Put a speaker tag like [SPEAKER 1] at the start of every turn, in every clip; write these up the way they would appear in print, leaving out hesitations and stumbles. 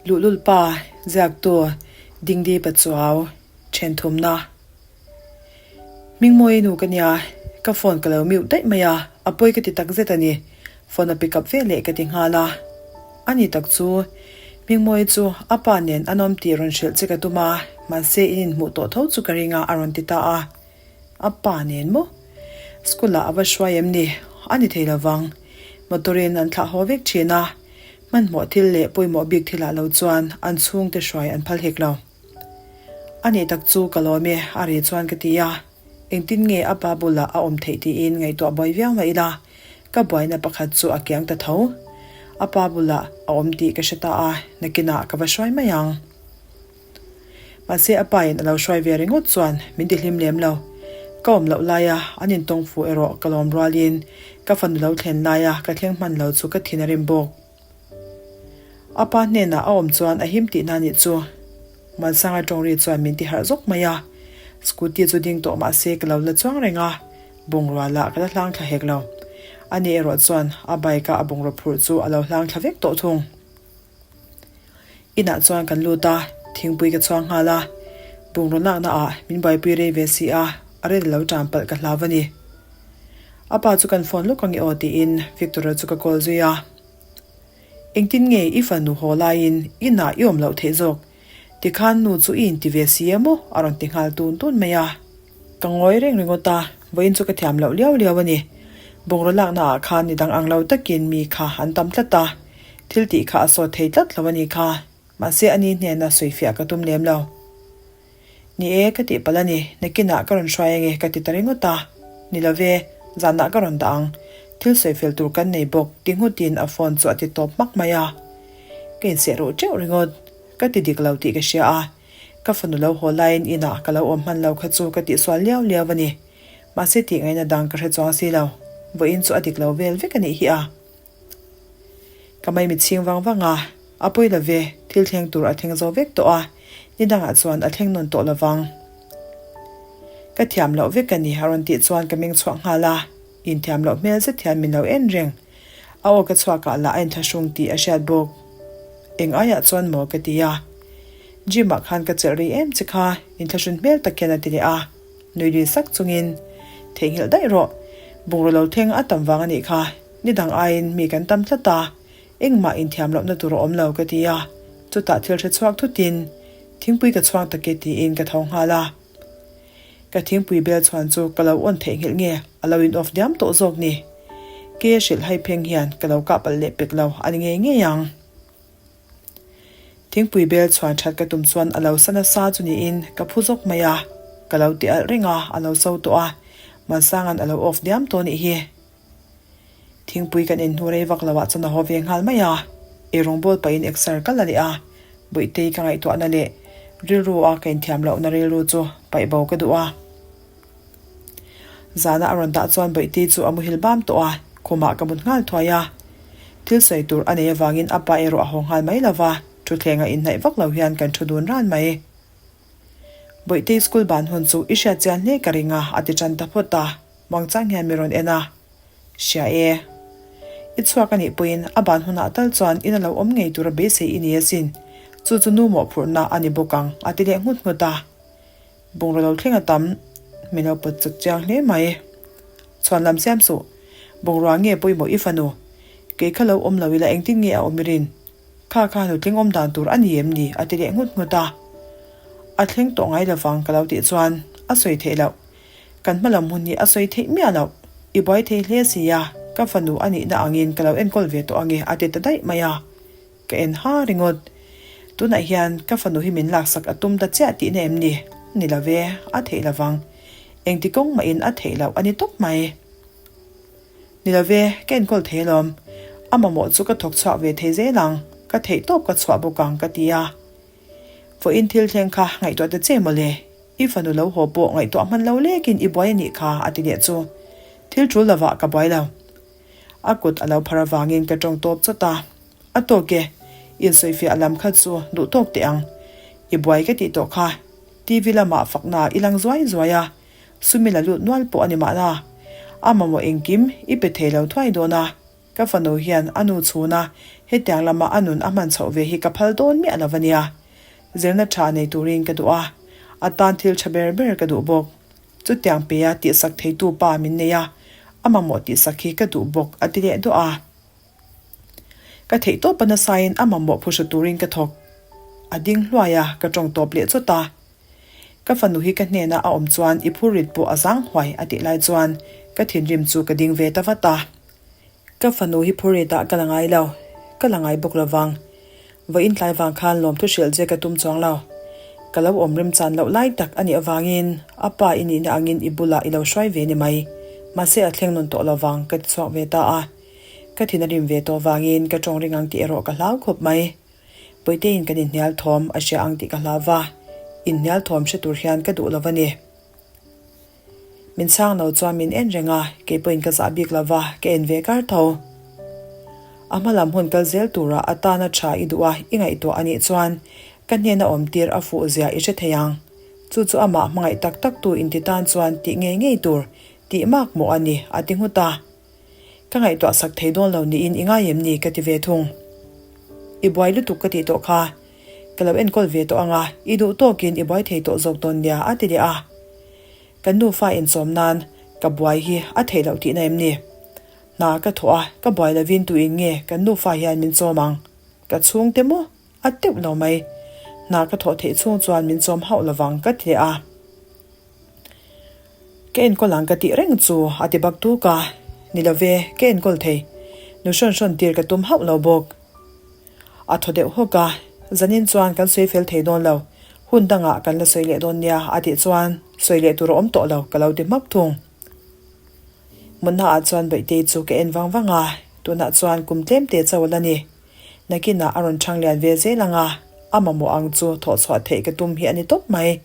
[SPEAKER 1] Luhlul pa ziaktu Dingdi Pachuau then thumna. Hmingmawi nu ka nia, ka phone ka lo mute daih mai a, a pawi ka ti tak zet a ni. Phone a pick up ve leh ka ti nghal a. A ni tak chu, Hmingmawi chu a pa nen an awm tih rawn hrilh che ka tum a, mahse in inhmuh tawh tho chu ka ring a a rawn ti ta a. A pa nen maw? School ah a va hruai em ni? A ni thei lovang. Motor in an thlah haw vek thin a, hmanhmawh thil leh pawimawh bik thil ah lo chuan an chhungte hruai an phal hek lo. A nih tak chu ka lawm e, a ri chuan ka ti a. Engtin nge a pa bulah a awm theih tiin ngaihtuah buai viau mah ila, ka buaina pakhat chu a kiang ta tho. A pa bulah a awm tih ka hre ta a, nakinah ka va hruai mai ang. Mahse a pa in a lo hruai ve ringawt chuan min ti hlim lem lo. Ka awm loh laia an intawng fuh erawh ka lawm rualin ka fanu lo thlen laia ka thleng hman lo chu ka thin a rim bawk. A pa hnenah a awm chuan a him tihna nih chu. Malsanga tawngri chuan min ti harh zawk mai a. Scooty chu ding tawh mahse ka lo la chuang reng a, bungrua lah ka la hlang thla hek lo. Ani erawh chuan a bike a a bungraw phurh chu a lo hlang thla vek tawh thung. Inah chuan kan lut a, thingpui ka chhuang nghal a, bungraw lakna ah min buaipui rei ve si a, a rel lo tan palh ka hlau a ni. A pa chu kan phone lawk ange aw tiin Victor-a chu ka call zui a. Engtin nge i fanu haw laiin inah i awm loh theih zawk? Tikhan nu chu i inti ve si em aw a rawn ti nghal tun tun mai a. Ka ngawi reng ringawt a, vawiin chu ka thiam loh liau liau a ni. Bungraw lakna ah khan ni dang ang lo takin mi kha an tam tlat a, thil tih kha a sawt thei tlat lo a ni kha. Mahse ani hnena sawifiah ka tum lem lo. Ni e, ka tih palh a ni, nakinah ka rawn hruai ange ka ti ta ringawt a. Ni lo ve, zanah ka rawn dah ang. Thil sawifel tur kan nei bawk ti nghutin a phone chu a ti tawp hmak mai a. Ka inseh ruh teuh ringawt. Ka ti dik lo tih ka hria a. Ka fanu lo haw laiin inah ka lo awm hman lo kha chu ka tihsual liau liau a ni. Mahse tih ngaihna dang ka hre chuang si lo. Vawiin chu a dik lo vel vek a nih hi a. Ka mai mitchhing vang vang a, a pawi lo ve, thil thleng tur a thleng zo vek tawh a, ni dangah chuan a thleng nawn tawh lo vang. Ka thiam loh vek a ni a rawn tih chuan ka meng chhuak nghal a, inthiam loh hmel zet hian min lo en reng. A aw ka chhuakah lah a inthlahrung tih a hriat bawk. Eng aiah chuan maw ka ti a. Gym ah khan ka chelh rei em che kha, inthlahrun hmel tak hian a ti leh a. Nui lui sak chungin, Theihnghilh daih rawh, bungraw lo thleng a tam vang a nih kha, ni dang aiin mi kan tam tlat a, engmah inthiam lohna tur a awm lo ka ti a. Chutah thil hre chhuak thutin, Thingpui ka chhuang tak e tiin ka tho nghal a. Ka thingpui bel chhuan chu ka lo on theihnghilh nge a lo in off diam tawh zawk ni. Ke hrilh hai pheng hian ka lo kah palh leh pek lo a ni ngei ngei ang. Thingpui bel chhuan that ka tum chuan a lo sa nasa chu niin ka phu zawk mai a, ka lo ti alh reng a, a lo so tawh a, Malsanga'n a lo off diam tawh nih hi. Thingpui kan inhnu rei vak lo ah chuan a haw ve nghal mai a, eirawngbawl pahin exer ka la leh a, Bawihtei ka ngaihtuahna leh rilru a ka inthiam lohna rilru chu paih bo ka duh a. Zana a rawn dah chuan Bawihtei chu a muhil bam tawh a, khumah ka mut nghal thuai a. Thil sawi tur a nei avangin a pa erawh a haw nghal mai lo va, thutthleng a inhnaih vak lo hian kan thu dun ran mai. Bawihtei school ban hun chu i hriat chian hle ka ring a, a ti tan ta phawt a. Muangchang hian mi rawn en a, Hria e. I chhuak a nih pawhin a ban hunah tal chuan in a lo awm ngei tura beisei i ni asin. Chu chu nu mawhphurhna a ni bawk ang, a ti leh nghut nghut a. Bungraw lo thleng a tam, min lo pawt chak chiang hle mai. Chhuan lam siam suh. Bungrua nge pawimawh i fanu? Kei kha lo awm lo ila engtin nge a awm i rin? Kha kha nutling awm dan tur a ni em ni? a ti leh nghut nghut a. A thleng tawh ngai lovang ka lo tih chuan a sawi theih loh. Kan hma lam hun hi a sawi theih miah loh. I buai thei hle si a, ka fanu a nihna angin ka lo enkawl ve tawh ange a ti ta daih mai a. Ka en ha ringawt. Tunah hian ka fanu hi min laksak a tum ta chiah tihna em ni? Ni lo ve, a theih lovang. Engti kawng mahin a theih loh a ni tawp mai. Ni lo ve, ka enkawl thei alawm. A mamawh chu ka thawk chhuak ve thei zel ang, ka theih tawp ka chhuah bawk ang ka ti a. Vawiin thil thleng kha ngaihtuah ta che mawle, i fanu lo haw pawh ngaihtuah hman lo lekin i buai a nih kha a ti leh chu. Thil tul lovah ka buai lo. A kut a lo phar avangin ka tawng tawp chawt a. A tawk e, insawifiah lam kha chu duh tawk teh ang. I buai ka tih tawh kha. TV lamah fakna i lang zuai zuai a, sumi la lut nual pawh a ni mahna. A mamawh engkim i pe thei lo thuai dawn a. Ka fanu hian a nu chhuna hetiang lama a nun a hman chhoh ve hi ka phal dawn miah lo a nia. Zirna tha nei turin ka duh a, a tan thil tha ber ber ka duh bawk. Chutiang pea tihsak theitu pa min nei a, a mamawh tihsak hi ka duh bawk a ti leh duah a. Ka theih tawp a nasain a mamawh phuhru turin ka thawk. A ding hluai a, ka tawng tawp leh chawt a. Ka fanu hi ka hnena a awm chuan i phurrit pawh a zang huai a tih lai chuan ka thinrim chu ka ding ve ta vat a. Ka fanu hi phurrit ah ka la ngai lo, ka la ngai bawk lovang. Vawiin tlai vang khan lawmthu hrilh che ka tum chuang lo. Ka lo awm remchan loh lai tak a nih avangin a pa i nihna angin i bulah i lo hruai ve ni mai. Mahse a thleng nawn tawh lovang ka ti chhuak ve ta a. Ka thin a rim ve tawh vangin ka tawng ring ang tih erawh ka hlau khawp mai. Puiteiin kan inhnial thawm a hria ang tih ka hlau va, inhnial thawm hre tur hian ka duh lo a ni. Min chhang lo chuan min en reng a, kei pawhin ka zah bik lo va, ka en ve kar tho. A hma lam hun kal zel tura a tana tha i duh a, i ngaihtuah a nih chuan ka hnena awm tir a fuh zia i hre thei ang. Chu chu amah hmangaih tak tak tu inti tan chuan tih ngei ngei tur tih mak mawh a ni, a ti nghut a. Ka ngaihtuah sak thei dawn lo niin i ngai em ni ka ti ve thung. I buai lutuk ka tih tawh kha. Ka lo enkawl ve tawh ang a, i duh tawkin i buai thei tawh zawk dawn nia a ti leh a. Kan nufa inchawm nan ka buai hi a theih loh tihna em ni? Hna ka thawh a, ka buai lovin tuin nge kan nufa hian min chawm ang? Ka chhungte maw? A teuh lo mai. Hna ka thawh theih chhung chuan min chawm hauh lovang ka ti leh a. Ka enkawl ang ka tih reng chu a ti bak tuk a, ni lo ve, ka enkawl thei. Nu hrawn hrawn tir ka tum hauh lo bawk. A thaw deuh hawk a, zanin chuan kan sawi fel thei dawn lo, hun dangah kan la sawi leh dawn nia a tih chuan sawi leh tur a awm tawh lo ka lo ti hmak thung. Munnaah chuan Baihtei chu ka en vang vang a, tunah chuan kum tlem te chauh a la ni. Nakinah a rawn chhang lian ve zel ang a, a mamawh ang chu thawh chhuah theih ka tum hi a ni tawp mai.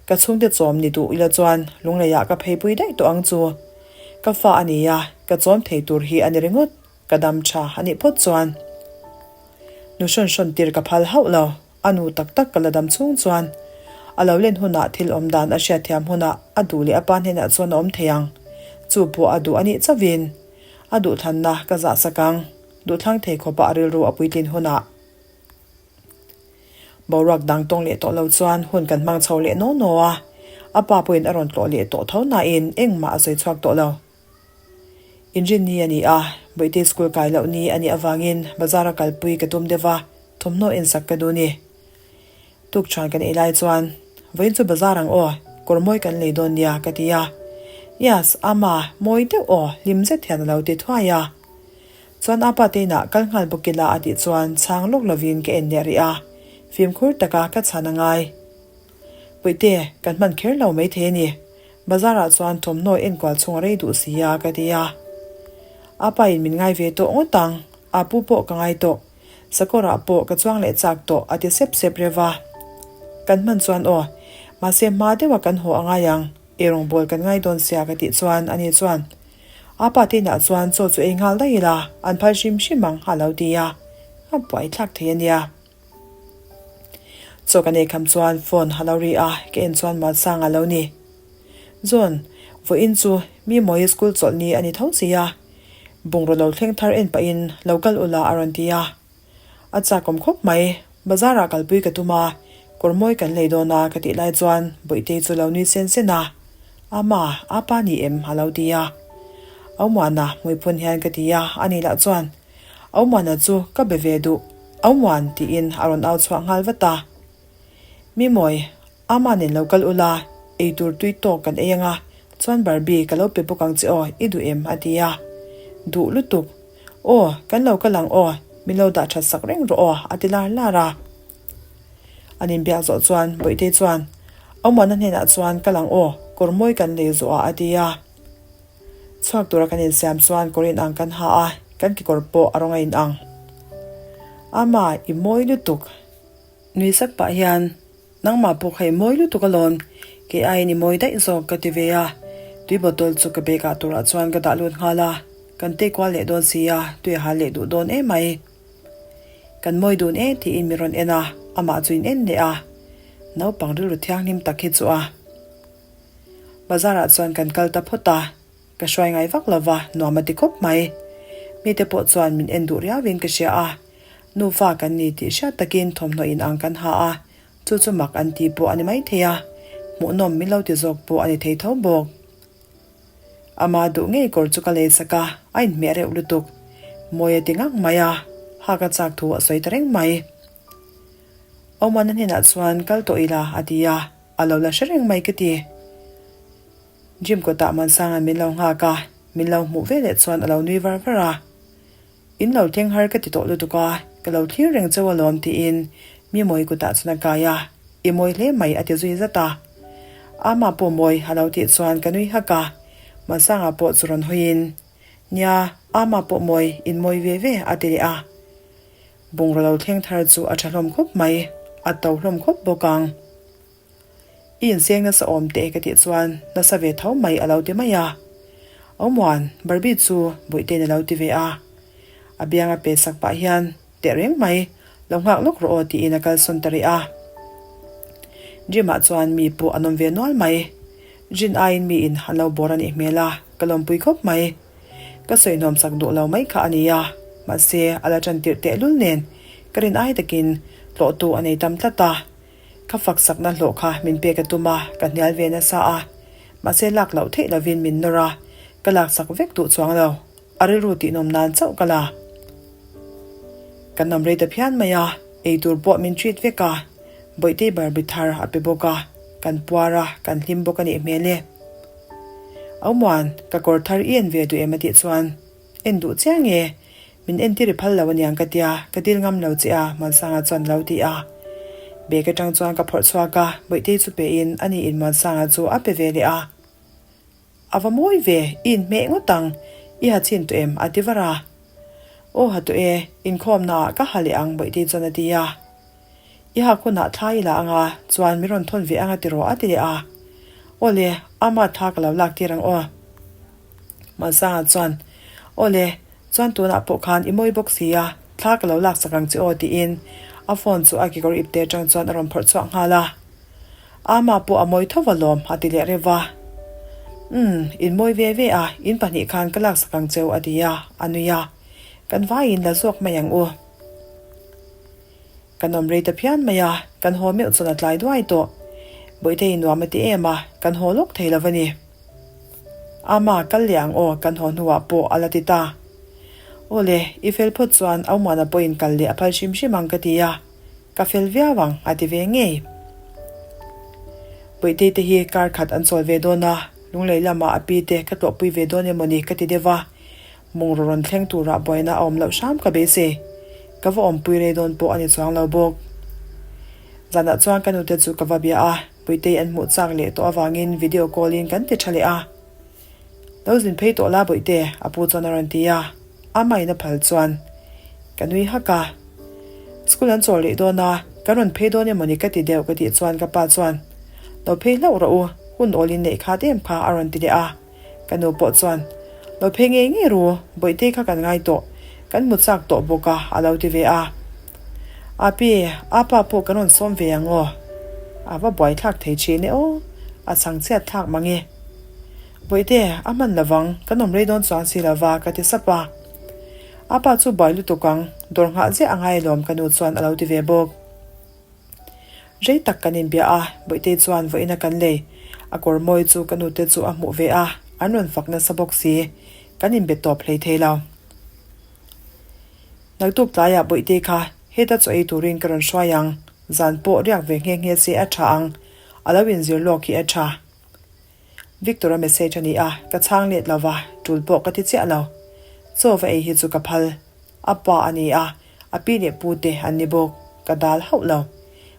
[SPEAKER 1] Ka chhungte chawm ni duh ila chuan Lungleiah ka pheipui daih tawh ang chu. Ka fa a ni a, ka chawm thei tur hi a ni ringawt, ka dam tha a nih phawt chuan. Nu hrawn hrawn tir ka phal hauh lo, a nu tak tak ka la dam chhung chuan. A lo len hunah thil awm dan a hriatthiam hunah a duh leh a pa hnenah chuan a awm thei ang. Chu pawh a duh a nih chauhin. A duhthlanna ka zahsak ang. Duhthlang thei khawpa a rilru a puitlin hunah. Boruak dang tawng leh tawh lo chuan hun kan hmang chho leh naw naw a, a pa pawhin a rawn tlawh leh tawh tho nain engmah a sawi chhuak tawh lo. Inrinni a ni a, Bawihte school kai loh ni a nih avangin bazar a kalpui ka tum deuh a, thawmhnaw ensak ka duh ni. Tukṭhuan kan ei lai chuan, Vawiin chu bazar ang aw, kawr mawi kan lei dawn nia ka ti a. Yes, ama, mawi deuh aw, hlim zet hian a lo ti thuai a. Chuan a pa te inah kal nghal bawk ila a tih chuan chhang lawk lovin ka en leh rih a, fimkhur taka ka chhan a ngai. Puihte, kan hman kher lo maithei a ni. Bazar ah chuan thawmhnaw enkual chhung a rei duh si a ka ti a. A pa in min ngai ve tawh ngawt ang, a pu pawh ka ngai tawh. Sakawr ah pawh ka chuang leh chak tawh a ti sep sep reuh a. Kan hman chuan aw, mahse hma deuha kan haw a ngai ang. Eirawngbawl kan ngai dawn sia ka tih chuan ani chuan a pa te inah chuan chaw chu ei nghal daih ila an phal hrim hrim ang a lo ti a, a buaithlak thei a nia. Chaw kan ei kham chuan phone a lo ri a, ka en chuan Muansang a lo ni. John, vawiin chu mi Mawi school chawlh ni a ni tho si a, bungraw lo thleng thar en pahin lo kal ula a rawn ti a. A chakawm khawp mai, bazar ah kalpui ka tum a, kawr mawi kan lei dawn a ka tih lai chuan Bawihtei chu lo nui sen sen a, Ama, apa ni em? a lo ti a. Aumuana hmuiphun hian ka ti a, ani lah chuan, Aumuana chu ka be ve duh, Aumuan tiin a rawn au chhuah nghal vat a. Mimawi, Ama nen lo kal ula, eitur tui tawk kan ei anga, chuan Barbie ka lo pe bawk ang che aw, i duh em? a ti a. Duh lutuk. Aw, kan lo kal ang aw, min lo dah that sak reng rawh aw, a ti lar lar a. An inbiak zawh chuan Bawihtei chuan, Awmuana hnenah chuan kal ang aw, kawr mawi kan lei zawh ah a ti a. Chhuak tura kan insiam chuan kawr inang kan ha a, kan kekawr pawh a rawng a inang. Ama, i mawi lutuk. Nui sak pah hian, Nangmah pawh kha i mawi lutuk alawm, kei aiin i mawi daih zawk ka ti ve a. Tui bottle chu ka bag ah turah chuan ka dah lut nghal a, kan tei kual leh dawn si a, tui a hal leh duh dawn emai. Kan mawi dun e tiin min rawn en a, amah chu in en leh a. Naupang rilru thianghlim tak hi chu a. Bazar ah chuan kan kal ta phawt a. Ka hruai ngai vak lo va, nuam a ti khawp mai. Mite pawh chuan min en duh riauin ka hria a, nufa kan ni tih hriat takin thawmhnaw in ang kan ha a, chu chu mak an tih pawh a ni maithei a, hmuhnawm min lo ti zawk pawh a ni thei tho bawk. Ama duh ngei kawr chu ka lei sak a, a inhmeh reuh lutuk. Mawi a ti ngang mai a, hak a chak thu a sawi ta reng mai. Awmana hnenah chuan kal tawh ila a ti a, a lo la hre reng mai ka ti. Gym kawtah Mansanga min lo nghak a, min lo hmuh veleh chuan a lo nui var var a. In lo thleng har ka ti tawh lutuk a, ka lo thlir reng cheu alawm tiin mi mawi kutah chuan a kai a, I mawi hle mai a ti zui zat a. Ama pawh mawi a lo tih chuan ka nui hak a, Mansanga pawh chu rawn hawiin, Nia, Ama pawh mawi, in mawi ve ve a ti leh a. Bungraw lo thleng thar chu a tha hlawm khawp mai, a to hlawm khawp bawk ang. I inseng nasa awm teh ka tih chuan nasa ve tho mai a lo ti mai a. Awmuan, Barbie chu Bawihten a lo ti ve a. A biang a pe sak pah hian teh reng mai, lo nghak lawk rawh aw tiin a kalsawn ta rih a. Gym ah chuan mi pawh an awm ve nual mai. Gym aiin miin an lo bawr a nih hmel a, ka lawmpui khawp mai. Ka sawi nuam sak duh lo mai kha a ni a, mahse a la ṭan tirh tehlul nen ka rin ai takin tlawhtu a nei tam tlat a. Ka fak sakna hlawh kha min pek a tum a, ka hnial ve nasa a. Mahse lak loh theih lovin min nawr a, ka lak sak vek duh chuang lo. A rilru tihnawm nan chauh ka la. Kan awm rei ta phian mai a, eitur pawh min treat vek a, Bawihtei Barbie thar a pe bawk a, kan puar a, kan hlim bawk a nih hmel e. Aumuan, ka kawr thar i en ve duh em a tih chuan, En duh chiang e, min entir i phal lo aniang ka tia, ka dil ngam lo che a, Muansanga chuan lo ti a. Bag atang chuan ka phawrh chhuak a, Bawihtei chu pe in ani in Muansanga chu a pe ve leh a. A va mawi ve, i inhmeh ngawt ang, i ha chhin tawh em? a ti var a. Aw ha tawh e, inkhawmna ah ka ha leh ang Bawihtei chuan a ti a. I hak hunah thla i la anga, chuan min rawn thawn ve anga tiraw a ti leh a. Aw le, ama thla ka lo lak tir ang aw. Malsanga chuan, Aw le, chuan tunah pawh khan i mawi bawk si a, thla ka lo laksak ang che aw tiin a phone chu a kekawr ipte atang chuan a rawn phawrh chhuak nghal a. Ama pawh a mawi tho alawm a ti leh reuh va. Umm, in mawi ve ve a, in pahnih khan ka laksak ang cheu a ti a, a nui a. Kan vaiin la zawk mai ang u. Kan awm rei ta phian mai a, kan haw meuh chuan a tlai duai tawh. Bawihtei nuam a ti em a, kan haw lawk thei lo a ni. Ama, kal leh ang aw, kan haw hnuah pawh a la ti ta. Aw le, i fel phawt chuan Aumuana pawhin kal leh a phal hrim hrim ang ka ti a, ka fel viau ang a ti ve ngei. Bawihtei te hi kar khat an chawl ve dawn a, Lunglei lamah a pi te ka tlawhpui ve dawn emaw ni ka ti deuh a, Bungraw rawn thleng turah buaina a awm loh hram ka beisei. Ka va awmpui rei dawn pawh a ni chuang lo bawk. Zanah chuan ka nute chu ka va bia a, Puitei an hmuh chak leh tawh avangin video call in kan ti tha leh a. Lo zin phei tawh la Bawihte, a pu chuan a rawn ti a. Amah in a phal chuan ka nui hak a. School an chawl rih dawn a, kan rawn phei dawn emawni ka ti deuh ka tih chuan ka pa chuan, Lo phei hlauh rawh u, hun awl in neih khat em kha a rawn ti leh a. Ka nu pawh chuan, Lo phei ngei ngei ru, Bawihtei kha kan ngai tawh, kan hmu chak tawh bawk a, a lo ti ve a. Api, apa pawh kan rawn sawm ve ang aw. A va buaithlak thei thin e aw, a chhangchhiat thlak mang e. Bawihte, a hman lovang, kan awm rei dawn chuang si lova, ka ti sap a. Apa chu buai lutuk ang, dawr nghah ziah a ngai alawm ka nu chuan a lo ti ve bawk. Rei tak kan inbia a, Bawihtei chuan vawiina kan lei. A kawr mawi chu ka nute chu a hmuh ve a, an rawn fak nasa bawk si. Kan inbe tawp hlei thei lo. Naktuk tlaiah Bawihtei kha heta chaw ei turin ka rawn hruai ang, zan pawh riak ve nghe nghe se a tha ang, a lo inzir lawk hi a tha. Victor-a message a ni a, ka chhang let lo va, tul pawh ka ti chiah lo. Chaw va ei hi chu ka phal. A pa a ni a, a pi leh pu te an ni bawk, ka dal hauh lo.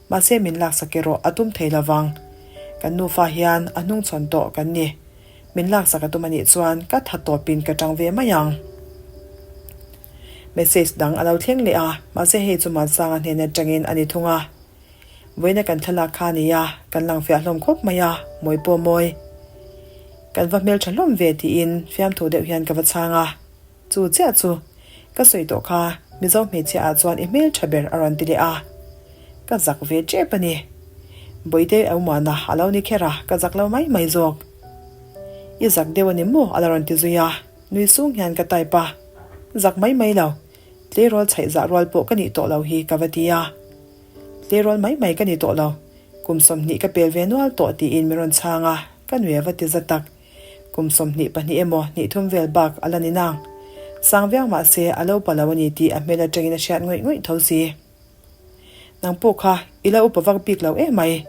[SPEAKER 1] Mahse min laksak erawh a tum thei lovang. Kan nufa hian a hnungchhawn tawh kan ni. Min laksak a tum a nih chuan ka tha tawpin ka tang ve mai ang. Message dang a lo thleng leh a, mahse hei chu Mansanga hnen atangin a ni thung a. Vawiina kan thlalak kha a ni a, kan lang fiah hlawm khawp mai a, mawi pawh mawi. Kan va hmeltha hlawm ve tiin fiamthu deuh hian ka va chhang a. Chu chiah chu ka sawi tawh kha, Mizo hmeichhia ah chuan i hmel tha ber a rawn ti leh a, ka zak ve tep a ni. Bawihte Aumuana a lo ni kher a, ka zak lo mai mai zawk. I zak deuh a ni maw a la rawn ti zui a, nui sung hian ka type a. Zak mai mai lo. Tleirawl chhaih zah rual pawh ka nih tawh lo hi ka va ti a. Tleirawl mai mai ka ni tawh lo. Kum 20 ka pel ve nual tawh tiin min rawn chhang a, ka nui a va ti za tak. Kum 22 emaw hnih thum vel bak a la ni nang. Sang viau mah se a lo pa lo a ni tih a hmel atangin a hriat ngawih ngawih tho si. Nang pawh kha i la upa vak bik lo em mai.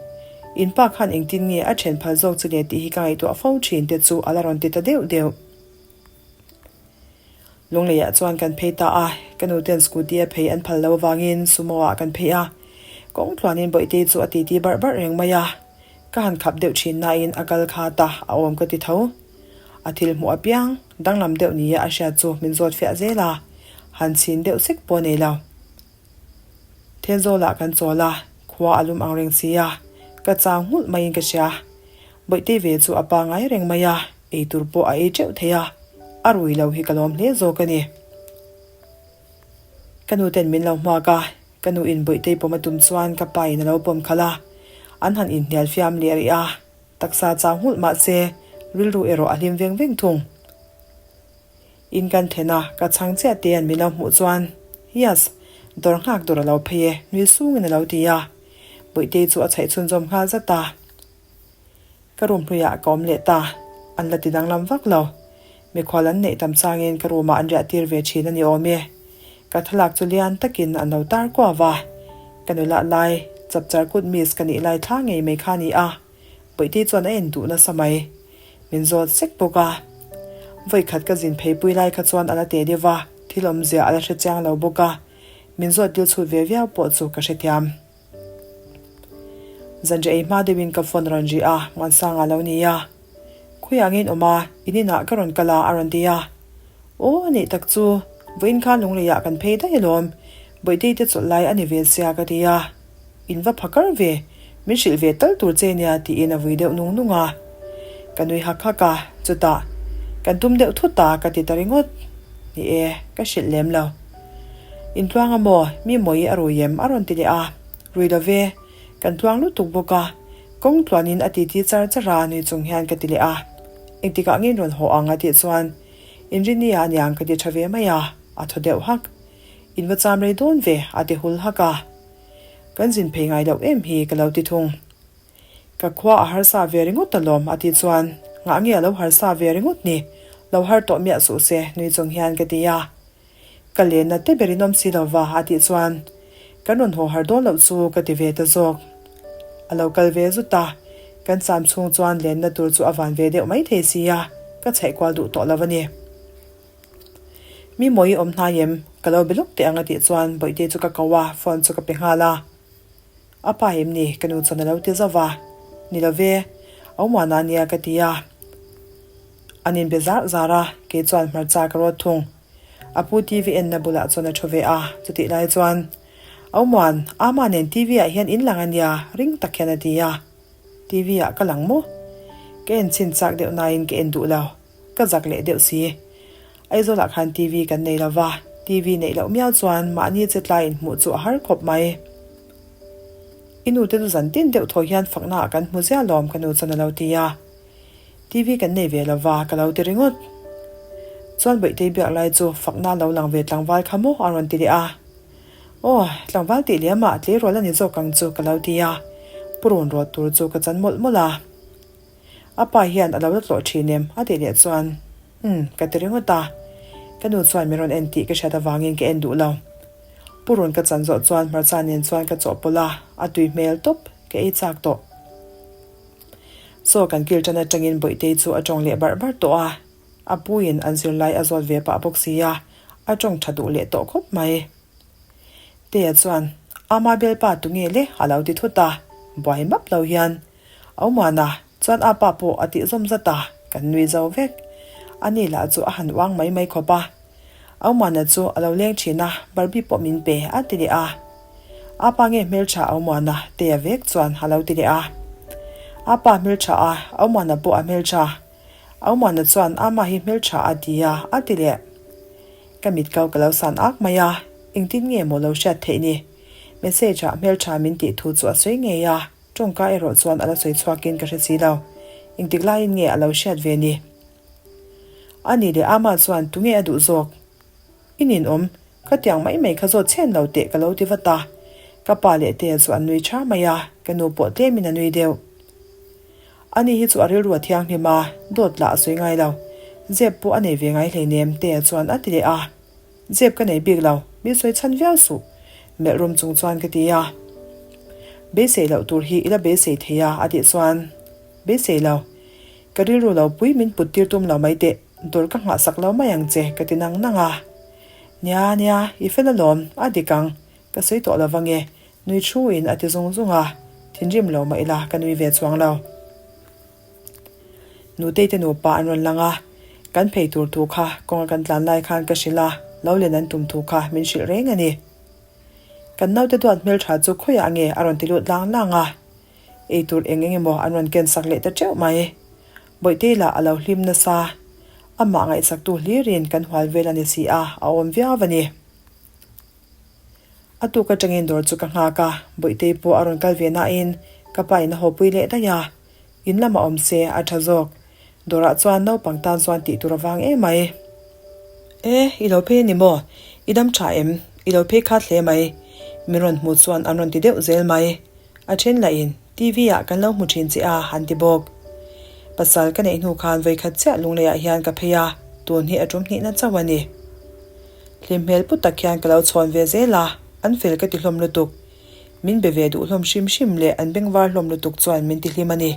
[SPEAKER 1] In pa khan engtin nge a then phal zawk chu le tih hi ka ngaihtuah fo thin te chu a la rawn ti ta deuh deuh. Lungleiah chuan kan phei ta a, ka nu ten scooty a phei an phal lo avangin sumo ah kan phei a. Kawng tluanin Bawihtei chu a titi barh barh reng mai a. Ka han khap deuh thin nain a kal kha ta a awm ka ti tho. A thil hmuh apiang danglam deuh nia a hriat chu min zawt fiah zel a, han chhin deuh sek pawh nei lo. Thenzawlah kan chawl a, khua a lum ang reng si a, ka chau nghulh maiin ka hria. Bawihtei ve chu a pangai reng mai a, eitur pawh a ei teuh thei a, a rui lo hi ka lawm hle zawk a ni. Ka nu ten min lo hmuak a, ka nu in Bawihtei pawm a tum chuan ka pa in a lo pawm khalh a, an han inhnial fiam leh rih a, taksa chau nghulh mah se rilru erawh a hlim veng veng thung. In kan then a, ka chhang chiah te an min lo hmuh chuan, Yes, dawr nghak dawr a lo phei e, nui sungin a lo ti a. Bawihtei chu a chhaih chhunzawm nghal zat a. Ka room hluiah ka awm leh ta, an la ti danglam vak lo. Mikhual an neih tam changin ka room ah an riah tir ve thin a ni awm e. Ka thlalak chu lian takin an lo tar kuau a. Ka nula lai, chapchar kut miss ka nih lai thla ngei mai kha a ni a. Bawihtei chuan a en duh nasa mai. Min zawt sek bawk a. Vawikhat ka zin pheipui lai kha chuan a la teh deuh a, thil awmzia a la hre chiang lo bawk a. Min zawt dil chhut ve viau pawh chu ka hrethiam. Zanriah ei hma deuhin ka phone rawn ri a, Muansanga lo ni a. Khawiah nge in awm a, in inah ka rawn kal a a rawn ti a. Aw a neih tak chu, vawiin khan lungleiah kan phei daih alawm, Bawihtei te chawlh lai a ni ve sia ka ti a. In va pha kar ve, min hrilh ve tal tur che nia tiin a vui deuh nung nung a. Ka nui hak hak a, chutah, Kan tum deuh thut a ka ti ta ringawt. Ni e, ka hrilh lem lo. In tluang a maw, mi mawi a rui em a rawn ti leh a. Rui lo ve, kan tluang lutuk bawk a, kawng tluanin a titi char char a nui chung hian ka ti leh a. Engtikah nge in rawn haw ang a tih chuan, Inrinni ah aniang ka ti tha ve mai a, a thaw deuh hak. In va cham rei dawn ve a ti hul hak a. Kan zin phei ngai loh em hi ka lo ti thung. Ka khua a harsa ve ringawt alawm a tih chuan ngah nge a lo harsa ve ringawt ni, lo har tawh miah suh se nui chung hian ka ti a. Ka lenna te ber in awm si lova a tih chuan kan rawn haw har dawn loh chu ka ti ve ta zawk. A lo kal ve zut a, kan cham chhung chuan lenna tur chu a van ve deuh mai thei sia, ka chhaih kual duh tawh lo a ni. Mi mawi awm hnai em? Ka lo be lawk teh ang a tih chuan Bawihte chu ka ko a, phone chu ka pe nghal a. A pa em ni? Ka nu chuan a lo ti zauh a. Ni lo ve, a awm ania ka ti a. An inbe zar zar a, kei chuan hmarcha ka rawt thung. A pu TV enna bulah chuan a thu ve a, chutih lai chuan, Aumuan, Ama nen TV ah hian in lang ania, ring tak hian a ti a. TV ah ka lang maw? Ka en chhin chak deuh nain ka en duh lo. Ka zak leh deuh si. Aizawlah khan TV kan nei lo va, TV neih loh miau chuan mahni che tlai inhmuh chu a har khawp mai. I nu te chu zan tin deuh thaw hian fakna ah kan hmu ziah lawm ka nu chuan a lo ti a. TV kan nei ve lo va ka lo ti ringawt. Chuan Bawihtei biak lai chu fakna lo lang ve tlangval kha maw a rawn ti leh a. Aw, tlangval tih leh amah tleirawl a ni zawk ang chu ka lo ti a. Purun rawt tur chu ka chan mawlh mawlh a. A pa hian a lo la tlawh thin em? a tih leh chuan, Umm, ka ti ringawt a. Ka nu chuan min rawn en tih ka hriat avangin ka en duh lo. Purun ka chan zawh chuan hmarcha nen chuan ka chawhpawlh a, a tui hmel tawp, ka ei chak tawh. Chaw kan kil tan atangin Bawihtei chu a tawng leh barh barh tawh a, a puiin an zirlai a zawt ve pah bawk si a, a tawng tha duh leh tawh khawp mai. Tea chuan, Ama bialpa tunge le? a lo ti thut a, buai map lo hian, Aumana chuan a pa pawh a tih zawm zat a, kan nui zo vek. Ani lah chu a han uang mai mai khawp a. Aumana chu a lo leng thin a, Barbie pawh min pe a ti leh a. A pa nge hmeltha Aumana Tea vek chuan a lo ti leh a. A pa hmeltha a, Aumana pawh a hmeltha. Aumana chuan ama hi hmeltha a ti a, a ti leh. Ka mit kau ka lo san ak mai a, engtin nge maw lo hriat theih ni? Message ah hmeltha min tih thu chu a sawi ngei a. Tawngka erawh chuan a la sawi chhuakin ka hre si lo. Engtik laiin nge a lo hriat ve ni? A ni leh Ama chuan tunge a duh zawk? I ninawm, khatiang mai mai kha zawt chhen lo teh ka lo ti vat a. Ka pa leh Tea chu an nui tha mai a, ka nu pawh tlemin a nui deuh. Ani hi chu a rilru a thianghlim a, dawt lah a sawi ngai lo. Zep pawh a nei ve ngai hleinem, Tea chuan a ti leh a. Zep ka nei bik lo, min sawi chhan viau suh, melh rum chung chuan ka ti a. Beisei loh tur hi i la beisei thei a, a tih chuan, Beisei lo. Ka rilru lo pui min put tir tum lo mai teh, dawr ka nghahsak lo mai ang che, ka ti nang nang a. Nia, nia, i fel alawm, a dik ang, ka sawi tawh lo vang e, nui thu in a ti zung zung a, thinrim lo mah ila ka nui ve chuang lo. Nutei te nupa an rawn lang a, kan phei tur thu kha kawnga kan tlan lai khan ka hrilh a, lo len an tum thu kha min hrilh reng a ni. Kan naute duat hmeltha chu khawiah nge a rawn ti lut lang lang a, Ei tur eng eng emaw an rawn ken sak leh ta teuh mai. Bawihtei lah a lo hlim nasa. Amah ngaihsaktu hlirin kan hual vel a ni si a, a awm viau a ni. A tuk atangin dawr chu ka nghak a, Bawihtei pawh a rawn kal ve nain ka pa in a hawpui leh daih a. In lamah awm se a tha zawk. Dawrah chuan naupang tan chuan tih tur avang em mai. E, i lo phei a ni maw? I dam tha em? I lo phei khat hle mai. Min rawn hmuh chuan an rawn ti deuh zel mai. A then lahin TV ah kan lo hmu thin che a, an ti bawk. Pasal ka neih hnu khan vawikhat chiah Lungleiah hian ka phei a, tun hi a tum hnihna chauh a ni. Hlim hmel put tak hian ka lo chhawn ve zel a, an fel ka ti hlawm lutuk. Min be ve duh hlawm hrim hrim leh an bengvar hlawm lutuk chuan min ti hlim a ni.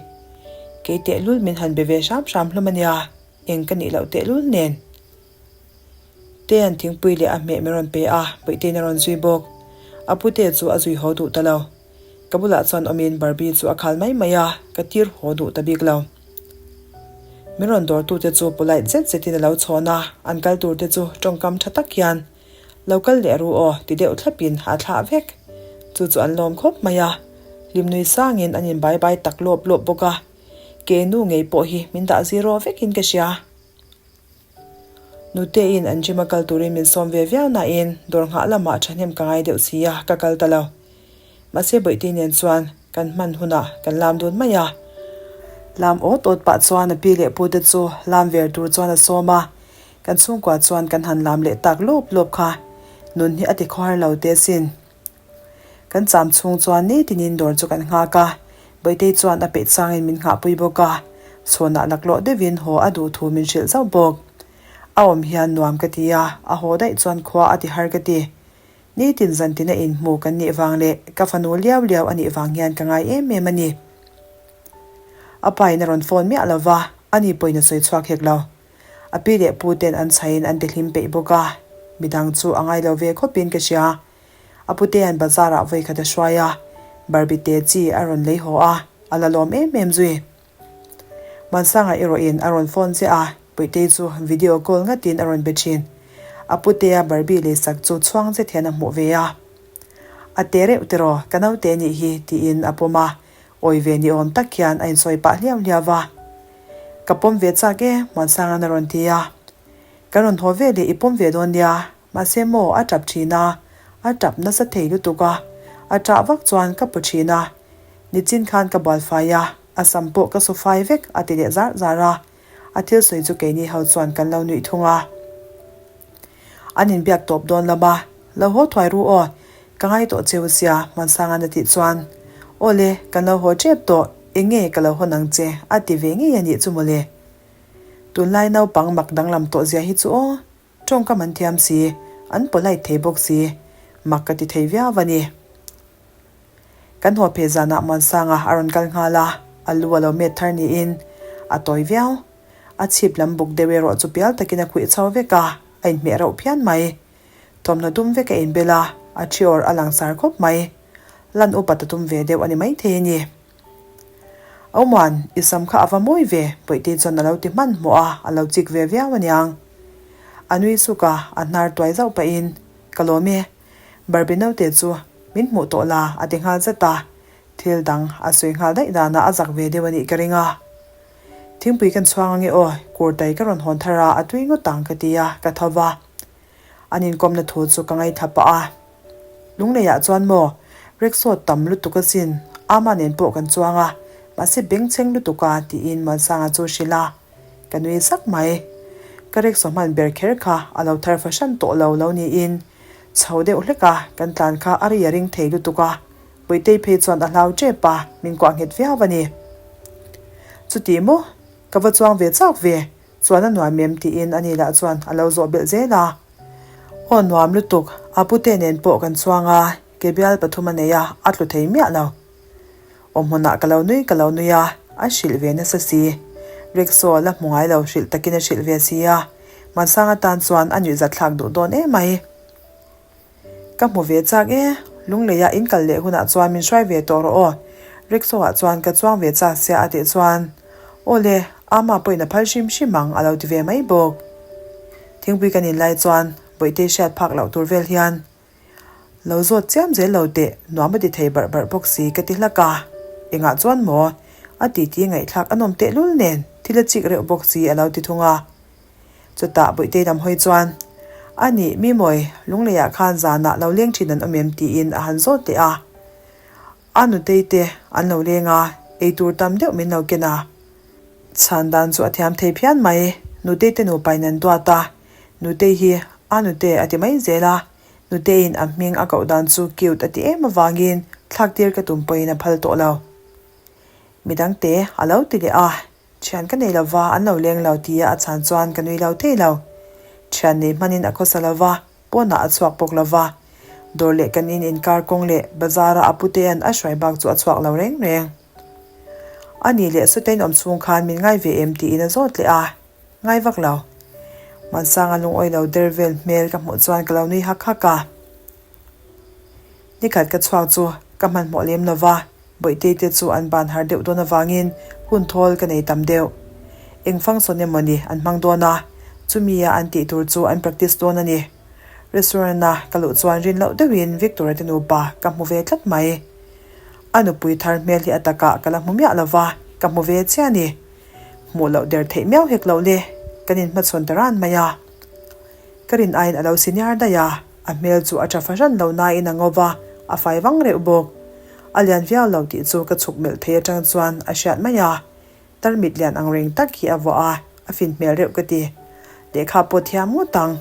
[SPEAKER 1] Kei tehlul min han be ve hram hram hlawm a nia, eng ka nih loh tehlul nen. Tean thingpui leh a hmeh min rawn pe a, Bawihtei'n a rawn zui bawk. A pute chu a zui haw duh ta lo. Ka bulah chuan awmin Barbie chu a khal mai mai a, ka tir haw duh ta bik lo. Min rawn dawrtute chu polite zet zetin a lo chhawn a, an kal turte chu tawngkam tha tak hian Lo kal leh ru aw ti deuh thlapin a thlah vek. Chu chu an lawm khawp mai a, hlimnui sangin an inbai bai tak lawp lawp bawk a. Ke nu ngei pawh hi min dah zero vekin ka hria. Nuteiin an gym a kal turin min sawm ve viau nain dawr nghah lamah thahnem ka ngai deuh si a, ka kal ta lo. Mahse Bawihtei nen chuan kan hman hunah kan lam dun mai a. Lam awt awt pah chuan a pi leh pute chu lam ver tur chuan a sawm a, kan chhungkua chuan kan han lam leh tak lawp lawp kha. Nun hi a ti khawhar lo teh asin. Kan cham chhung chuan nitinin dawr chu kan nghak a, Bawihtei chuan a peih changin min nghahpui bawk a, chhawnah laklawh deuhin haw a duh thu min hrilh zauh bawk. A awm hian nuam ka ti a, a haw daih chuan khua a ti har ka ti. Nitin zantina inhmu kan nih vang leh ka fanu liau liau a nih vang hian ka ngai em em a ni. A pa in a rawn phone miah lo va, ani pawhin a sawi chhuak hek lo. A pi leh pu ten an chhaiin an ti hlim peih bawk a, midang chu a ngai lo ve khawpin ka hria. A putea'n bazar ah vawikhat a hruai a, Barbie te chi a rawn lei haw a, a la lawm em em zui. Muansanga erawhin a rawn phone chiah a, Puitei chu video call ngatin a rawn be thin. A putea Barbie leisak chu chhuang zet hian a hmuh ve a. A te reuh tiraw, ka naute nih hi, tiin a pawm a, awi ve ni awm tak hian a insawi pah hliau hliau va. Ka pawm ve chak e, Muansanga'n a rawn ti a. Ka rawn haw ve leh i pawm ve dawn nia, Mahse maw a tap thin a, a tap nasa thei lutuk a, a tah vak chuan ka pu thin a, nichin khan ka bual fai a, a sam pawh ka su fai vek a ti leh zar zar a, a thil sawi chu keini ho chuan kan lo nuih thung a. An inbiak tawp dawn lama, lo haw thuai ru aw, ka ngai tawh cheu sia Hmansanga'n a tih chuan, Aw le, kan lo haw tep tawh, eng nge ka lo hawn ang che a ti ve ngei a nih chu mawle. Tunlai naupang mak danglam tawh zia hi chu aw. Tawngkam an thiam si, an polite thei bawk si, mak ka ti thei viau a ni. Kan haw phei zanah Muansanga a rawn kal nghal a, a lu a lo met thar niin a tawi viau. A chhip lam buk deuh erawh chu pial takin a khuih chho vek a, a inhmeh reuh phian mai. Thawmhnaw dum vek a inbel a, a thi awrh a langsar khawp mai. Lan upat a tum ve deuh a ni maithei a ni. Oman, i sam kha a va mawi ve, Bawihtei chuan a lo ti hmanhmawh a, a lo chik ve viau aniang. A nui suk a, a hnar tuai zauh pahin, Ka lawm e, Barbie naute chu min hmuh tawh la, a ti nghal zat a, thil dang a sawi nghal daih danah a zak ve deuh a nih ka ring a. Thingpui kan chhuang ange aw, kurtai ka rawn hawn thar a, a tui ngawt ang ka ti a, ka tho va. An inkawmna thu chu ka ngaithla pah a. Lungleiah chuan maw, rickshaw tam lutuk asin, ama nen pawh kan chuang a, mahse bengchheng lutuk a, tiin Muansanga chu hrilh a. Ka nui sak mai. Ka rickshaw hman ber kher kha a lo thar fahran tawh lo lo niin chho deuh hlek a, kan tlan kha a ri a ring thei lutuk a, Puitei phei chuan a hlau tep a, min kuah nghet viau a ni. Chuti maw? Ka va chuang ve chak ve, chuan a nuam em tiin ani lah chuan a lo zawh belh zel a. Aw nuam lutuk, a pute nen pawh kan chuang a, ke bial pathum a nei a, a tlu thei miah lo. Aw hmunah ka lo nui ka lo nui a, a hrilh ve nasa si. Rickshaw la hmu ngai lo hrilh takin a hrilh ve si a, Hmansang atan chuan a nuihzat thlak duh dawn emai. Ka hmu ve chak e, Lungleia in kal leh hunah chuan min hruai ve tawh rawh aw. Rickshaw ah chuan ka chuang ve chak sia a tih chuan, Aw le, ama pawhin a phal hrim hrim ang a lo ti ve mai bawk. Thingpui kan inlai chuan Bawihte hriat phak loh tur vel hian Lo zawt chiam zel lo teh, nuam a ti thei barh barh bawk si ka ti hlak a. Engah chuan maw? A titi ngaihthlak a nawm tehlul nen thil a chik reuh bawk si a lo ti thung a. Chutah Bawihte lam hawi chuan, A nih, mi mawi, Lungleiah khan zanah lo leng thin an awm em? tiin a han zawt leh a. A nutei te an lo leng a, eitur tam deuh min lo ken a. Chhan dan chu a thiam thei phian mai, Nutei te nupain an duat a, Nutei hi a nute a ti mai zel a, Nuteiin a hming a koh dan chu cute a ti em avangin thlak tir ka tum pawhin a phal tawh lo. Midangte a lo ti leh a, Thian ka nei lova, an lo leng lo tia a chhan chuan ka nui lo thei lo. Thian nei hmanin a khawsa lova, pawnah a chhuak bawk lova. Dawr leh kan in inkar kawng leh bazara a putea'n a hruai bak chu a chhuak lo reng reng. A nih leh Sawtein awm chhung khan min ngai ve em tiin a zawt leh a, ngai vak lo. Hmansanga lungawi lo der vel hmel ka hmuh chuan ka lo nui hak hak a. Nikhat ka chhuak chu ka hmanhmawh lem lova, Bawihtei te chu an ban har deuh dawn avangin hun thawl ka nei tam deuh. Eng function emaw ni an hmang dawn a, chumi a an tih tur chu an practice dawn a ni. Restaurant a ka luh chuan rin loh deuhin Victor-a te nupa ka hmu ve tlat mai. A nupui thar hmel hi a takah ka la hmu miah lova, ka hmu ve chiah a ni. Hmuh loh der theih miau hek loh le, kan inhmachhawn ta ran mai a. Ka rin aiin a lo senior daih a, a hmel chu a tha fahran lo nain a ngo va, a fai vang reuh bawk. A lian viau lo tih chu ka chhuk melh thei atang chuan a hriat mai a, tarmit lian ang reng tak hi a vuah a, a fin hmel reuh ka ti. Lehkha pawh thiam ngawt ang.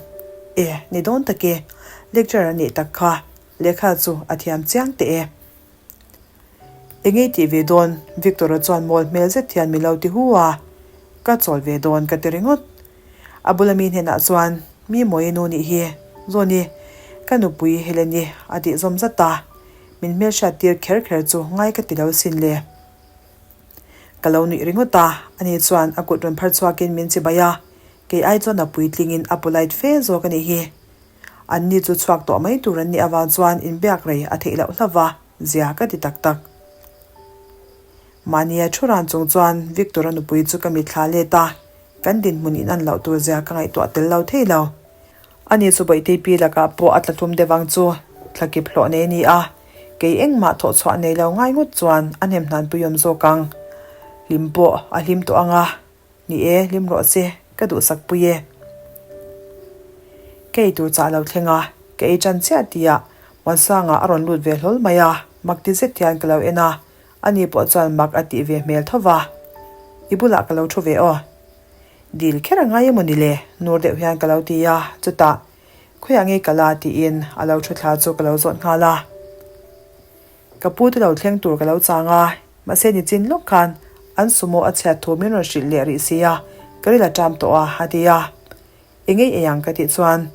[SPEAKER 1] E, ni dawn tak e, lecturer a nih tak kha, lehkha chu a thiam chiang teh e. Engei tih ve dawn? Victor-a chuan mawl hmel zet hian min lo ti hu a, ka chawl ve dawn ka ti ringawt. A bula mi hnenah chuan, Mi mawi nu nih hi, Zawni, ka nupui Helen-i a tih zawm zat a, min hmelhriat tir kher kher chu ngai ka ti lo sin le. Ka lo nuih ringawt a, ani chuan a kut rawn phar chhuakin min chibai a, kei ai chuan a puitlingin a polite fe zawk a nih hi. Anni chu chhuak tawh mai tur an nih avang chuan inbiak rei a theih loh hlauh va, zia ka ti tak tak. Mahnia thu ran chung chuan Victor-a nupui chu ka mitthla let a, kan dinhmun in an loh tur zia ka ngaihtuah tel lo thei lo. Ani chu Bawihtei pi lakah pawh a tla tlum deuh ang chu, thlakip hlawh nei a ni a, kei engmah thawh chhuah nei lo ngai ngawt chuan a hnem hnan puiawm zawk ang. Hlim pawh a hlim tawh ang a. Ni e, hlim rawh se, ka duhsak pui e. Ka ei tur chah lo thleng a, ka ei tan chiah tihah Muansanga a rawn lut ve hlawl mai a, mak ti zet hian ka lo en a, ani pawh chuan mak a tih ve hmel tho va. I bulah ka lo thu ve aw. Dil kher a ngai emaw ni le? Nur deuh hian ka lo ti a, chutah, Khawiah nge ka la? tiin a lo thu thla chu ka lo zawt nghal a. Ka pu te lo thleng tur ka lo chang a, mahse nichin lawk khan an sumo a chhiat thu min rawn hrilh leh rih si a, ka ril a ṭam tawh a, a ti a. Eng ei ei ang ka tih chuan,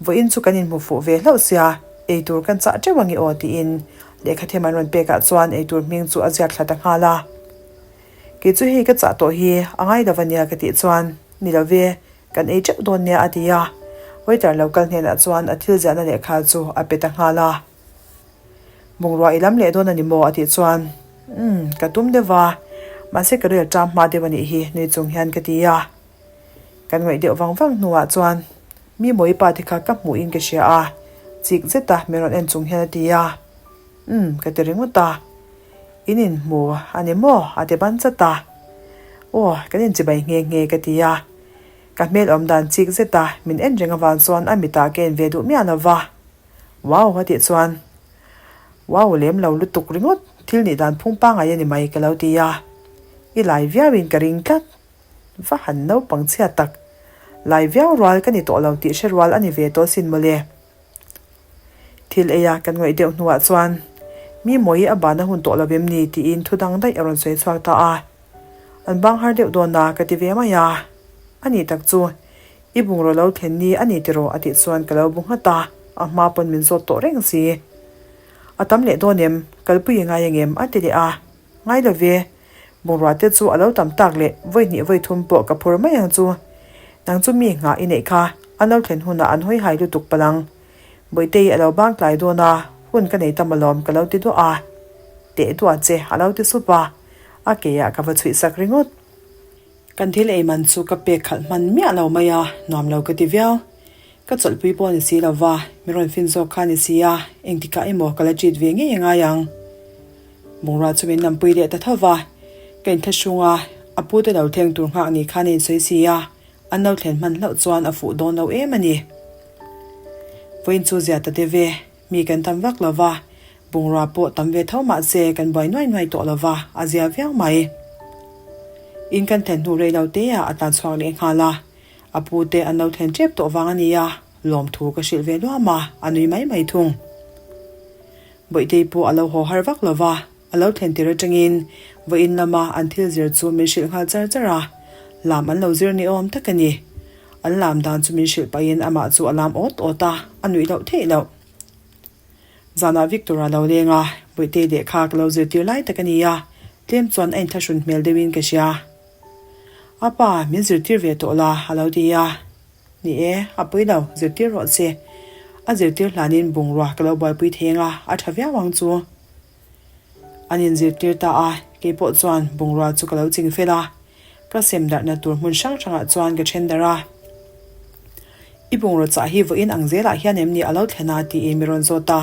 [SPEAKER 1] Vawiin chu kan inhmu fuh ve hlauh sia, ei tur kan chah ṭeuh ange aw tiin lehkha them an rawn pekah chuan ei tur hming chu a ziak thla ta nghal a. Kei chu hei ka chah tawh hi a ngai lo ania ka tih chuan, Ni lo ve, kan ei ṭeuh dawn nia a ti a. Waiter lo kal hnenah chuan a thil ziahna lehkha chu a pe ta nghal a. Bungrua i lam leh dawn a ni maw? a tih chuan, Umm, ka tum deuh va, mahse ka rel ṭam hma deuh a nih hi, nui chung hian ka ti a. Kan ngaih deuh vang vang hnuah chuan, Mi mawi pa te kha ka hmuhin ka hria a, chik zeta min rawn en chung hian a ti a. Umm, ka ti ringawt a. In inhmu a ni maw? a ti ban chat a. Aw, kan inchibai nghe nghe ka ti a. Ka hmel awm dan chik zeta min en reng avang chuan a mitah ka en ve duh miah lo va. Wow a tih chuan Wow lem lo lutuk ringawt thil nih dan phung pangai a ni mai ka lo ti a, i lai viauin ka ring tlat. Va han naupang chhia tak. Lai viau rual ka ni tawh lo tih hre rual a ni ve tawh sin mawle. Thil eia kan ngaih deuh hnuah chuan, Mi mawi a ban a hun tawh lo em ni? tiin thu dang daih a rawn sawi chhuak ta a. An bang har deuh dawn a ka ti ve mai a. A nih tak chu, i bungraw lo thlen ni a ni tiraw a tih chuan ka lo bu nghat a, a hma pawn min zawt tawh reng si. A tam leh dawn em? Kalpui i ngai angem? a ti leh a. Ngai lo ve. Bungrua te chu a lo tam tak leh vawi hnih vawi thum pawh ka phur mai ang chu. Nang chu mi nghah i neih kha, an lo thlen hunah an hawi hai lutuk palh ang. Bawihtei a lo bang tlai dawn a, hun ka nei tam alawm ka lo ti duah a. Teh duah che a lo ti sup a, a keah ka va chhuih sak ringawt. Kan thil ei man chu ka pek khalh hman miah lo mai a, nuam lo ka ti viau. Ka chawlhpui pawh ni si lo va, mi rawn fin zawk kha ni si a, engtikah emaw ka la treat ve ngei a ngai ang. Bungrua chu min lampui leh ta tho va, ka inthlahrung a, a pu te lo thleng tur nghak ni khan a insawi si a, an lo thlen hman hlauh chuan a fuh dawn lo em a ni. Vawiin chu zia ta te ve, mi kan tam vak lo va, bungrua pawh tam ve tho mah se kan buai nuai nuai tawh lo va, a zia viau mai. In kan thlen hnu rei lo te ah a tlan chhuak leh nghal a, a pu te an lo thlen tep tawh vang a ni a, lawmthu ka hrilh ve luam a, a nui mai mai thung. Bawihtei pawh a lo haw har vak lo va, a lo thlen tir atangin vawiin lama an thil zir chu min hrilh nghal char char a, lam an lo zir ni awm tak a ni. An lam dan chu min hrilh pahin amah chu a lam awt awt a, a nuih loh theih loh. Zanah Victor-a lo leng a, Bawihtei lehkha ka lo zirtir lai tak a ni a, tlem chuan a inthlahrun hmel deuhin ka hria. A pa, min zirtir ve tawh la, a lo ti a. Ni e, a pui lo, zirtir rawh che. A zirtir hlanin bungrua ka lo buaipui thei anga, a tha viau ang chu. An inzirtir ta a, kei pawh chuan bungrua chu ka lo ching fel a. Ka sem darhna tur hmun hrang hrangah chuan ka then darh a. I bungraw chah hi vawiin ang zelah hian em ni a lo thlen a tiin mi rawn zawt a.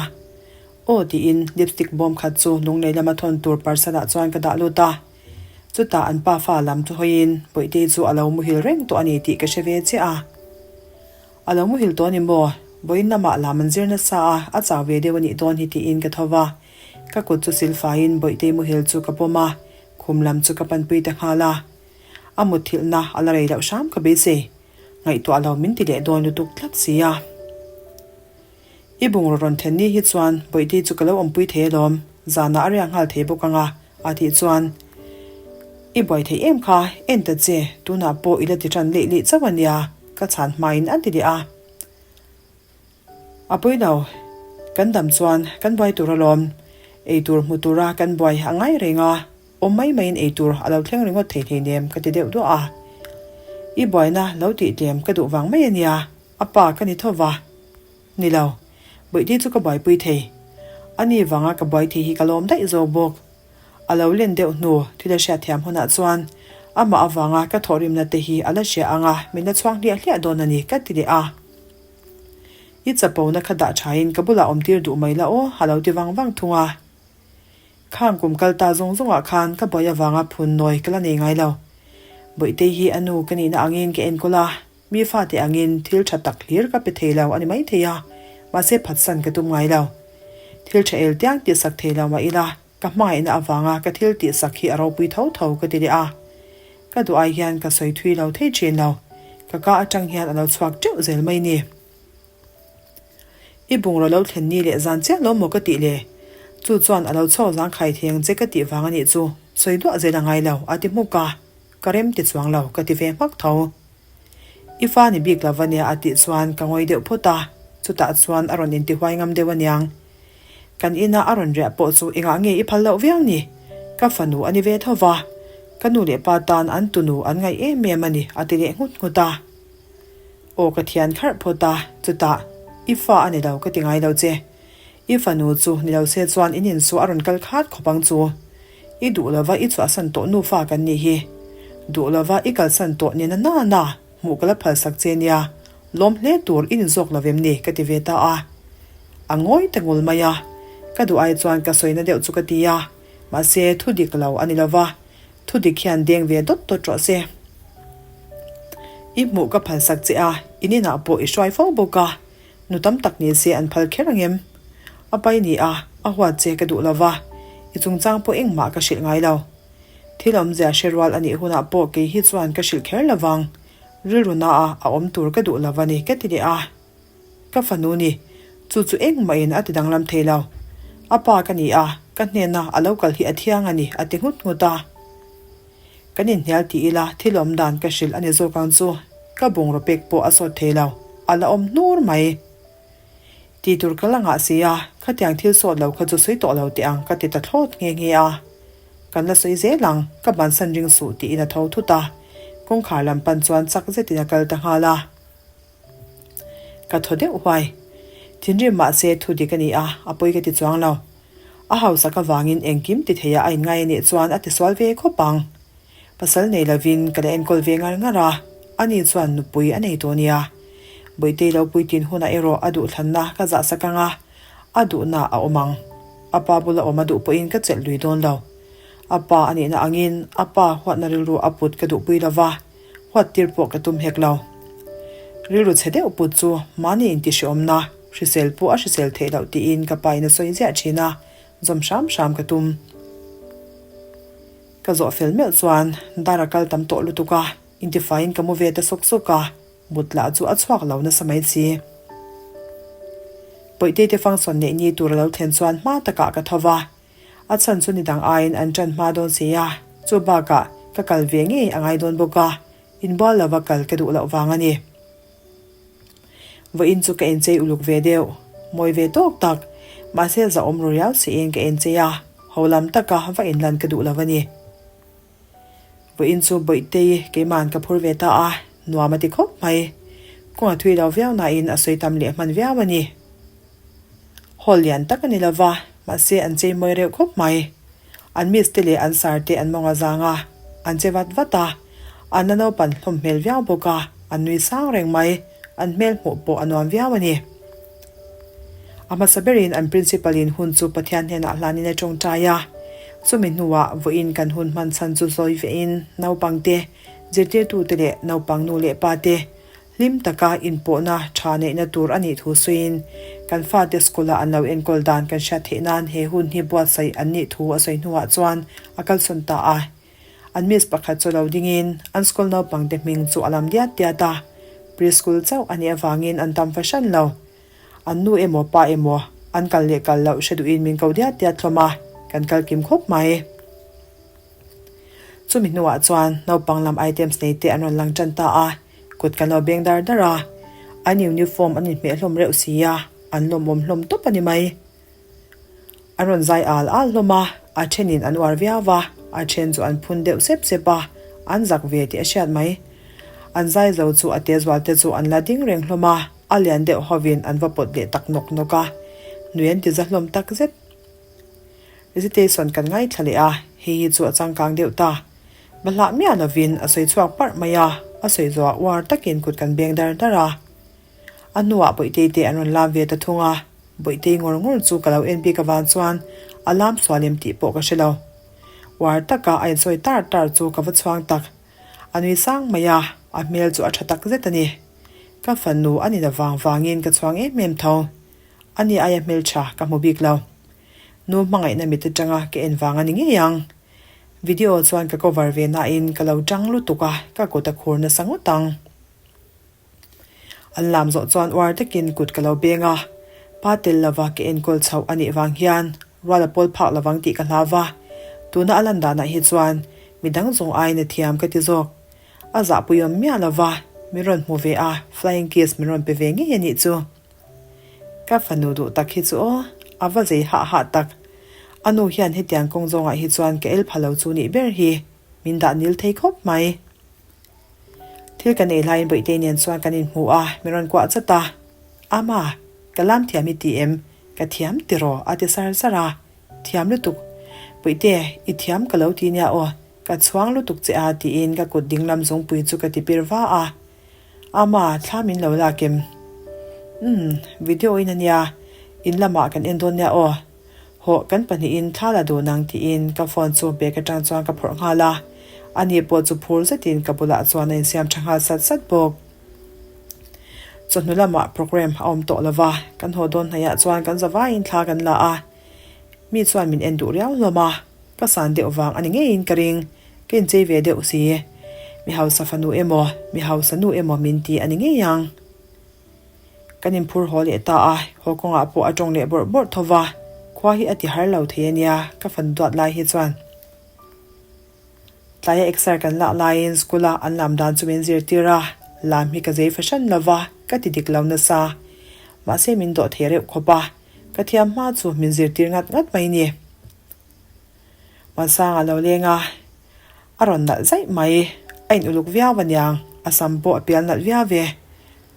[SPEAKER 1] Aw tiin lipstick bawm khat chu lunglei lama thawn tur parcel ah chuan ka dah lut a. Chutah an pa fa lam chu hawiin Bawihtei chu a lo muhil reng tawh a ni tih ka hre ve chiah a. A lo muhil tawh a ni maw? Vawiin lamah lam an zir nasa a, a chau ve deuh a nih dawn hi tiin ka tho va. Ka kut chu silfaiin Bawihtei muhil chu ka pawm a, khum lam chu ka panpui ta nghal a. A mutthilhna a la rei loh hram ka beisei. Ngaihtuah lo min ti leh dawn lutuk tlat si a. I bungraw rawn thlen ni hi chuan Bawihtei chu ka lo awmpui thei alawm, zanah a riak nghal thei bawk ang a, a tih chuan, I buai thei em kha, en ta che, tunah pawh i la ti tan leh leh chauh a nia, ka chhan hmain a ti leh a. A pawi lo, kan dam chuan kan buai tur alawm, ei tur hmu tura kan buai a ngai reng a, awm mai maiin ei tur a lo thleng ringawt thei hleinem ka ti deuh duah a. I buaina lo tih tlem ka duh vang mai a nia, a pa ka ni tho va. Ni lo, Bawihtei chu ka buaipui thei. A ni vanga ka buai thei hi ka lawm daih zawk bawk. A lo len deuh hnu thil a hriatthiam hunah chuan amah avanga ka thawhrimna te hi a la hria ang a, min la chhuang hliah hliah dawn a ni ka ti leh a. I chapona kha dah thain ka bulah awmtir duh mai la aw a lo ti vang vang thung a. Khang kum kal ta zawng zawngah khan ka buai avanga phun nawi ka la nei ngai lo. Bawihtei hi a nu ka nihna angin ka enkawl a. Mi fate angin thil tha tak hlir ka pe thei lo a ni maithei a, mahse phatsan ka tum ngai lo. Thil tha el tiang tihsak thei lo mah ila, ka hmangaihna avanga ka thil tihsak hi a ropui tho tho ka ti leh a. Ka duh ai hian ka sawi thui lo thei thin lo, ka ka atang hian a lo chhuak teuh zel mai ni. I bungraw lo thlen ni leh zan chiah lo maw ka tih le? Chu chuan a lo chhuak zangkhai thei ang che ka tih vang a nih chu, sawi duah zel a ngai lo, a ti hmuk a. Ka rem ti chuang lo, ka ti ve hmak tho. I fa ni bik lo va nia a tih chuan ka ngawi deuh phawt a, chutah chuan a rawn intihuai ngam deuh aniang. Kan ina a rawn riah pawh chu engah nge i phal loh viau ni? Ka fanu a ni ve tho va, ka nu leh pa tan an tunu an ngaih em em a ni a ti leh nghut nghut a. Aw ka thian kharh phawt a, chutah i fa a ni lo ka ti ngai lo che. I fanu chu ni lo se chuan in insuah a rawn kal khat khawp ang chu. I duh lova i chhuahsan tawh nufa kan nih hi. Duh lova i kalsan tawh ni na na na hmuh ka la phalsak che nia, lawm hle tur i ni zawk lo vem ni ka ti ve ta a. A ngawi ta ngul mai a, ka duh ai chuan ka sawina deuh chu ka ti a, mahse thu dik lo a ni lova, thu dik hian deng ve dawt dawt rawh se. I hmuh ka phalsak che a, in inah pawh i hruai fo bawk a, Nu tam tak ni se an phal kher angem? A pai ni a, a huat che ka duh lo va, i chungchang pawh engmah ka hrilh ngai lo. Thil awmzia hre rual a nih hunah pawh kei hi chuan ka hrilh kher lo vang. Rilru na a a awm tur ka duh lo a ni ka ti leh a. Ka fanu ni, chu chu engmahin a ti danglam thei lo. A pa ka ni a, ka hnena a lo kal hi a thiang a ni a ti nghut nghut a. Kan inhnial ti ila thil awm dan ka hrilh a ni zawk ang chu, ka bungraw pek pawh a sawt thei lo, a la awm hnur mai. Tih tur ka la ngah si a, khatiang thil sawt lo kha chu sawi tawh lo teh ang ka ti ta thlawt nghe nghe a. Kan la sawi zel ang, ka bansan ring suh tiin a tho thut a, kawngkhar lam pan chuan chak zetin a kal ta nghal a. Ka thaw deuh huai. Thinrim mahse thu dik a ni a, a pawi ka ti chuang lo. A hausak avangin engkim ti theia a inngai a nih chuan a tisual ve khawp ang. Pasal nei lovin ka la enkawl ve ngar ngar a, ani chuan nupui a nei tawh nia. Bawihtei lo puitin hunah erawh a duhthlanna ka zahsak ang a, a duhna a awm ang. A pa bula awm a duh pawhin ka chelh lui dawn lo. A pa a nihna angin a pa huatna rilru a put ka duhpui lo va, huat tir pawh ka tum hek lo. Rilru chhe deuh put chu mahni intihhreawmna, hrisel pawh a hrisel theih loh tiin ka pa in a sawi ziah thin a, zawm hram hram ka tum. Ka zawh fel meuh chuan dar a kal tam tawh lutuk a, intifaiin ka mu ve ta sawk sawk a, mut lah chu a chhuak lo nasa mai si. Bawihtei te function neih ni tur a lo thlen chuan hma takah ka tho va, a chhan chu ni dang aiin an ṭan hma dawn si a, chu bakah ka kal ve ngei a ngai dawn bawk a, inbual lova kal ka duh loh vang a ni. Vawiin chu ka inchei uluk ve deuh, mawi ve tawk tak, mahse zahawm ru riau siin ka inchei a, ho lam taka va inlan ka duh lo a ni. Vawiin chu Bawihtei keima'n ka phur ve ta a, nuam a ti khawp mai. Kawng a thui lo viau nain a sawi tam leh hman viau a ni. Hall lian tak a ni lo va, mahse an chei mawi reuh khawp mai. An miss te leh an sar te an mawng a zang a, an che vat vat a, an la naupan hlawm hmel viau bawk a, an nui sang reng mai, an hmel hmuh pawh a nuam viau a ni. A hmasa berin an principal in hun chu Pathian hnenah hlanin a tawngtai a, chumi hnuah vawiin kan hun hman chhan chu zawi vehin naupangte, zirtirtute leh naupang nu leh pate, Hlim taka inpawhna tha neihna tur a nih thu sawiin, kan fate school-a an lo enkawl dan kan hriat theih nan he hun hi buatsaih an nih thu a sawi hnuah chuan a kalsawn ta a. An miss pakhat chu lo dingin an school naupangte hming chu a lam diat diat a, pre-school chauh a nih avangin an tam fahran lo. An nu emaw pa emaw an kal leh kal loh hre duhin min ko diat diat hlawm a, kan kal kim khawp mai. Chumi hnuah chuan naupang lam items nei te an rawn lang tan ta a, kut kan lo beng dar dar a. An uniform an inhmeh hlawm reuh si a, an lawmawm hlawm tawp a ni mai. An rawn zai al al hlawm a, a thenin an uar viau va, a then chu an phun deuh sep sep a, an zak ve tih a hriat mai. An zai zo chu a te zual te chu an la ding reng hlawm a, a lian deuh hovin an va pawt leh tak nawk nawk a, nui an ti za hlawm tak zet. Hesitation kan ngaithla leh a, hei hi chu a changkang deuh ta. Bahlah miah lovin a sawi chhuak parh mai a, a sawi zawhah uar takin kut kan beng dar dar a. A hnuah Bawihtei te an rawn lam ve ta thung a, Bawihtei ngawr ngawr chu ka lo en bik avang chuan a lam sual em tih pawh ka hre lo. Uar taka a insawi tar tar chu ka va chhuang tak. A nui sang mai a, a hmel chu a tha tak zet a ni. Ka fanu a ni la vang vangin ka chhuang em em tho. Ani aia hmeltha ka hmu bik lo. Nu hmangaihna mit atanga ka en vang a ni ngei ang. Video chuan ka cover ve nain ka lo tang lutuk a, ka kut a khur nasa ngawt ang. An lam zawh chuan uar takin kut ka lo beng a, pa tel lova ka enkawl chhoh a nih vang hian rual a pawl phak lovang tih ka hlau va, tuna a lan danah hi chuan midang zawng aiin a thiam ka ti zawk. A zahpuiawm miah lova min rawn hmu ve a, flying kiss min rawn pe ve ngei a nih chu. Ka fanu duh tak hi chu aw, a va zei hah hah tak. A nu hian hetiang kawng zawngah hi chuan ka el pha lo chu nih ber hi, min dah nil thei khawp mai. Thil kan ei laiin Bawihtei nen chuan kan inhmu a, min rawn kuah chat a. Ama, ka lam thiam i ti em? Ka thiam tiraw? a ti sar sar a. Thiam lutuk. Bawihtei, i thiam ka lo ti nia aw, ka chhuang lutuk che a tiin ka kut dinglam zungpui chu ka ti pir va a. Ama, thla min lo lak em? Umm, video in ania, in lamah kan en dawn nia aw. Hawh, kan pahnihin thla la dun ang tiin ka phone chu bag atang chuan ka phawrh nghal a. Ani pawh chu phur zetin ka bulah chuan a insiam tha nghal sat sat bawk. Chawhnu lamah program a awm tawh lova, kan haw dawn hnaihah chuan kan zavaiin thla kan la a. Mi chuan min en duh riau hlawm a, ka san deuh vang a ni ngeiin ka ring. Ka inchei ve deuh si. Mi hausa fanu emaw, mi hausa nu emaw min ti a ni ngei ang. Kan inphur haw leh ta a, haw kawngah pawh a tawng leh bawrh bawrh tho va, khua hi a ti har lo thei a nia, ka fanu duat lai hi chuan. Tlaia exer kan lak laiin school a an lam dan chu min zirtir a, lam hi ka zei fahran lo va, ka ti dik lo nasa. Mahse min dawh thei reuh khawp a, ka thiam hma chu min zirtir ngat ngat mai ni. Muansanga lo leng a, a rawn nalh zaih mai, a in uluk viau aniang, a sam pawh a pial nalh viau ve.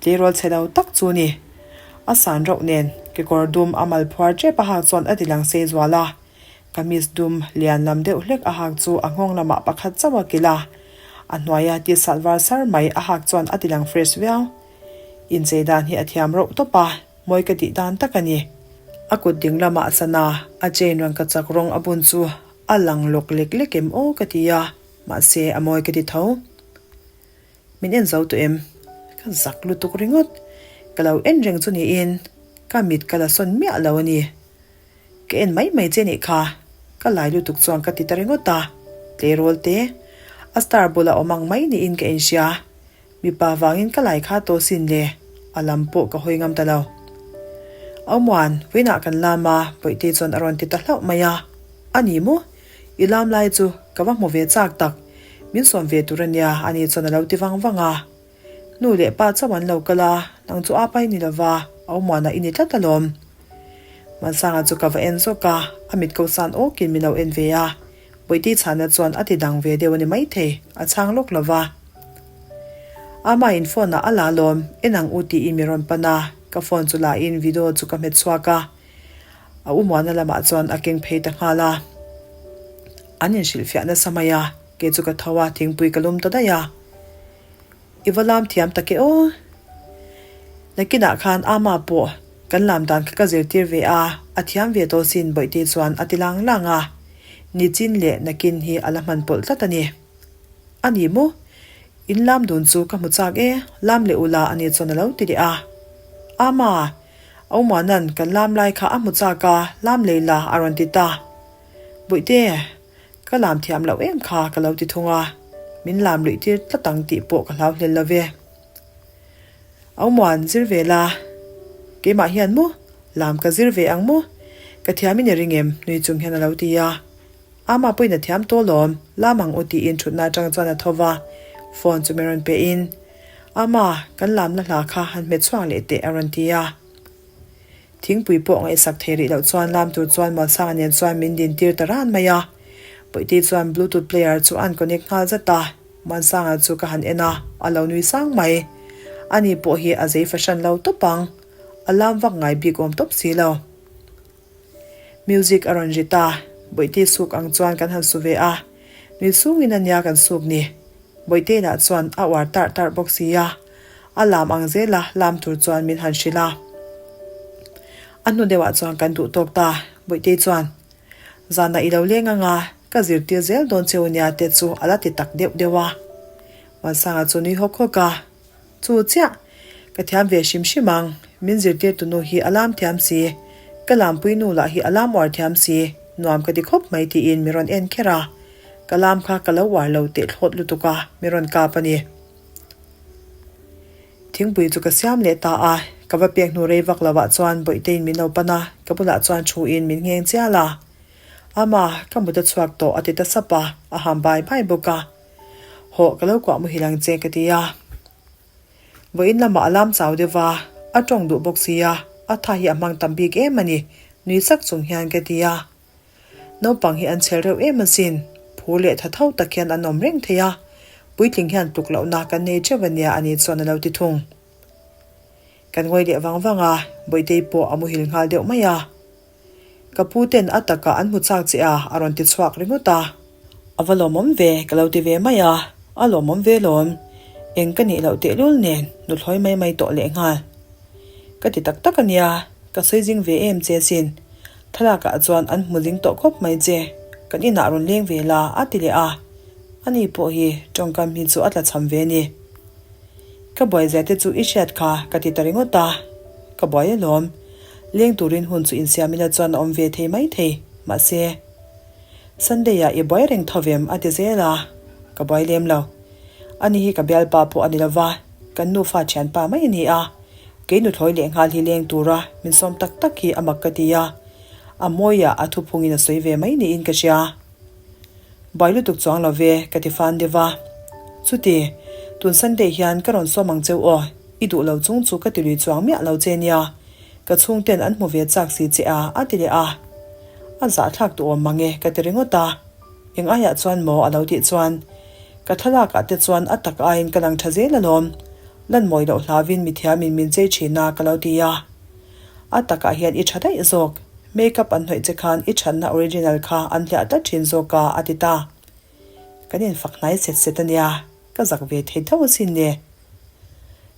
[SPEAKER 1] Tleirawl chhe lo tak chu ni. A san rauh nen, kekawr dum a mal phuar tep a hak chuan a ti lang sei zual a. Kamis dum lian lam deuh hlek a hak chu a nghawng lamah pakhat chauh a kilh a, a hnuaia t-shirt var sar mai a hak chuan a ti lang fresh viau. Inchei dan hi a thiam rauh tawp a, mawi ka tih dan tak a ni. A kut ding lamah sana a chain rangkachak rawng a bun chu a lang lawk lek lek em aw ka ti a, mahse a mawi ka ti tho. Min en zo tawh em? Ka zak lutuk ringawt. Ka lo en reng chu niin ka mit ka la sawn miah lo a ni. Ka en mai mai che nih kha, ka lai lutuk chuan ka ti ta ringawt a, tleirawl te, a star bula awm ang mai niin ka inhria, mipa vangin ka lai kha tawh sin le, a lam pawh ka hawi ngam ta lo. Aumuan, vawiinah kan lam a, Bawihtei chuan a rawn ti ta hlauh mai a, a ni maw? I lam lai chu ka va hmu ve chak tak, min sawm ve tur a nia, ani chuan a lo ti vang vang a. Nu leh pa chauh an lo kal a, nang chu apa i ni lova, a awmuanah i ni tlat alawm. Mansanga chu ka va en zawk a, a mit ko san awkin min lo en ve a. Bawihti chhana chuan a ti dang ve deuh a ni maithei, a chhang lawk lova. Ama in phone ah a la alawm, en ang u tiin mi rawn pan a, ka phone chu la in video chu ka hmet chhuak a. A umuana lamah chuan a keng phei ta nghal a. An inhrilhfiah nasa mai a, kei chu ka tho a, thingpui ka lum ta daih a. I va lam thiam tak e aw. Nakinah khan Ama pawh kan lam dan kha ka zirtir ve a, a thiam ve tawh sin Bawihtei chuan a ti lang lang a. Nichin leh nakin hi a la hman pawlh tlat a ni. A ni maw? In lam dun chu ka hmu chak e, lam leh ula a ni chuan a lo ti leh a. Ama, Aumanan kan lam lai kha a hmu chak a, lam lei la a rawn ti ta. Bawihte. Ka lam thiam loh em kha ka lo ti thung a, min lam luih tir tlat ang tih pawh ka hlau hlel lo ve. Aumuan, zir ve la. Keimah hian maw? Lam ka zir ve ang maw? Ka thiam in i ring em? Nui chung hian a lo ti a. Ama pawhin a thiam tawh lawm, lam ang u tiin thutna atang chuan a tho va, phone chu min rawn pe in, Ama, kan lamna hla kha han hmet chhuak leh teh a rawn ti a. Thingpui pawh ngaihsak thei rih loh chuan lam tur chuan Muansanga nen chuan min din tir ta ran mai a. Bawihtei chuan bluetooth player chu an connect nghal zat a, Muansanga chu ka han en a, a lo nui sang mai. Ani pawh hi a zei fahran lo tawp ang, a lam vak ngai bik awm tawp si lo. Music a rawn ri ta, Bawihtei suk ang chuan kan han su ve a, nui sungin a nia kan suk ni. Bawihtei lah chuan a uar tarh tarh bawk si a, a lam ang zela lam tur chuan min han hrilh a. A hnu deuhah chuan kan duh tawk ta, Bawihtei chuan, Zanah i lo leng anga, ka zirtir zel dawn cheu nia te chu a la ti tak deuh deuh a. Muansanga chu nui hawk hawk a, Chu chiah, ka thiam ve hrim hrim ang, min zirtirtu nu hi a lam thiam si, ka lampui nu lah hi a lam uar thiam si, nuam ka ti khawp mai tiin min rawn en kher a. Ka lam kha ka lo uar lo teh thlawt lutuk a, min rawn kap a ni. Thingpui chu ka siam leh ta a, ka va pek hnu rei vak lo ah chuan Bawihteiin min lo pan a, ka bulah chuan thu in min ngheng chial a. Ama, ka mut a chhuak tawh a ti ta sap a, a ham bai bai bawk a. Hawh, ka lo kuah muhil ang che ka ti a. Vawiin lamah a lam chau deuh va, a tawng duh bawk si a, a tha hi a hmang tam bik em a ni, nui sak chung hian ka ti a. Naupang hi an chhel reuh em asin, phur leh tha tho tak hian an awm reng thei a, puitling hian tluk lohna kan nei teuh ania a ni chuan a lo ti thung. Kan ngawi leh vang vang a, Bawihtei pawh a muhil nghal deuh mai a. Ka pu ten a takah an hmu chak che a, a rawn ti chhuak ringawt a. A va lawmawm ve, ka lo ti ve mai a, a lawmawm ve lawm. Eng ka nih loh tehlul nen nuthlawi mai mai tawh lehnghal. Ka ti tak tak ania, ka sawi zing ve em che sin. Thlalakah chuan an hmu ling tawh khawp mai che, kan inah rawn leng ve la, a ti leh a. Ani pawh hi tawngkam hi chu a tla cham ve ni. Ka buai zia te chu i hriat kha ka ti ta ringawt a, ka buai alawm. Leng turin hun chu insiam ila chuan a awm ve thei mai thei, mahse Sunday ah i buai reng tho vem a ti zel a, ka buai lem lo. Ani hi ka bialpa pawh a ni lova, kan nufa thianpa mai a ni a. Kei nuthlawi lehnghal hi leng tura min sawm tak tak hi a mak ka ti a. A mawiah a thuphungin a sawi ve mai niin ka hria. Buai lutuk chuang lo ve, ka ti fan deuh a. Chuti, tun Sunday hian ka rawn sawm ang cheu aw, i duh lo chung chu ka ti lui chuang miah lo che nia, ka chhungten an hmu ve chak si che a, a ti leh a. A zahthlak duh awm mang e, ka ti ringawt a. Eng aiah chuan maw a lo tih chuan, ka thlalak ah te chuan a tak aiin ka lang tha zel alawm, lan mawi loh hlauin mithiamin min chei thin a, ka lo ti a. A takah hian i tha daih zawk, makeup an hnawih che khan i thatna original kha an hliah tlat thin zawk a, a ti ta. Kan infak hnai set set a nia, ka zak ve thei tho asin le.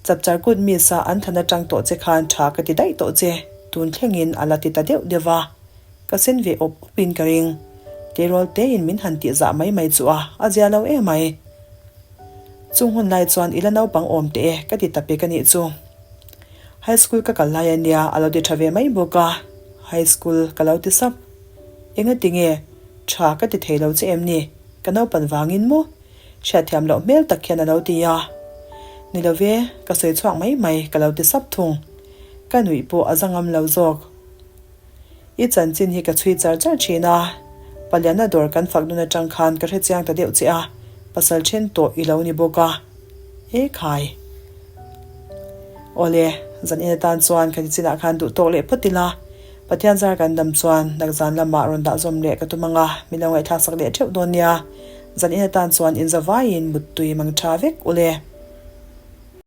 [SPEAKER 1] Chapchar kut miss a an than atang tawh che khan tha ka ti daih tawh che, tun thlengin a la ti ta deuh deuh va. Ka sen ve awp awpin ka ring. Tleirawl tein min han tih zah mai mai chu a, a zia lo emai. Chung hun lai chuan i la naupang awm teh e ka ti ta pek a nih chu. High school ka kal lai a nia a lo ti tha ve mai bawk a, high school ka lo ti sap. Enga tinge? Tha ka ti thei lo che em ni? Ka naupan vangin maw? Hriatthiam loh hmel tak hian a lo ti a. Ni lo ve, ka sawi chhuak mai mai ka lo ti sap thung. Ka nuih pawh a za ngam lo zawk. I chanchin hi ka chhui char char thin a, Paliana dawr kan fak dun atang khan ka hrechiang ta deuh che a, pasal then tawh i lo ni bawk a. E khai. Awle, zan in atan chuan ka nichinah khan duh tawk leh phawt ila, Pathian zar kan dam chuan nak zan lamah rawn dah zawm leh ka tum ang a, min lo ngaihthlak sak leh theuh dawn nia. Zan in atan chuan inzavaiin muttui mang tha vek ule.